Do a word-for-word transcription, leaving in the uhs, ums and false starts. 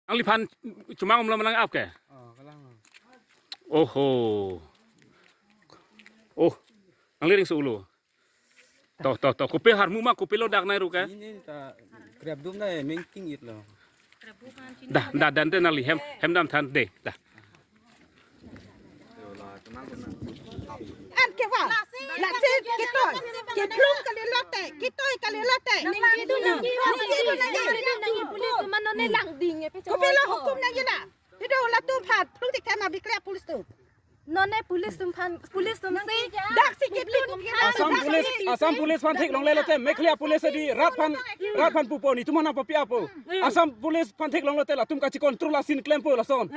Nangliphan chomang umlo ma nang-ap ke? Oh, kalang. Oho. Oh, nangli ring sulo. To, to, to. Kopi harmu ma, kopilo dak nai ru ke? Ini ta krep dum na mengking it lo. Dah, dah, dan te nangli hem, hem dam than de, dah. An ke va. Lasi kitoi. Keplung kali lote, kitoi kali lote. Nangji do nangji, nangji do nangji, nangji do nangji, police atum non ne langding e pe. Kopilo hukum nangji na. Pido latum aphan plung tik thema bikle police atum. Non ne police atum aphan, police atum si. Dak si keplung. Assam Police, Assam Police aphan theklongle lote Meghalaya Police adi rat aphan, rat aphan pupo, netum aphan papi apo. Assam Police aphan theklong lote latum kachi control asin klempo lason.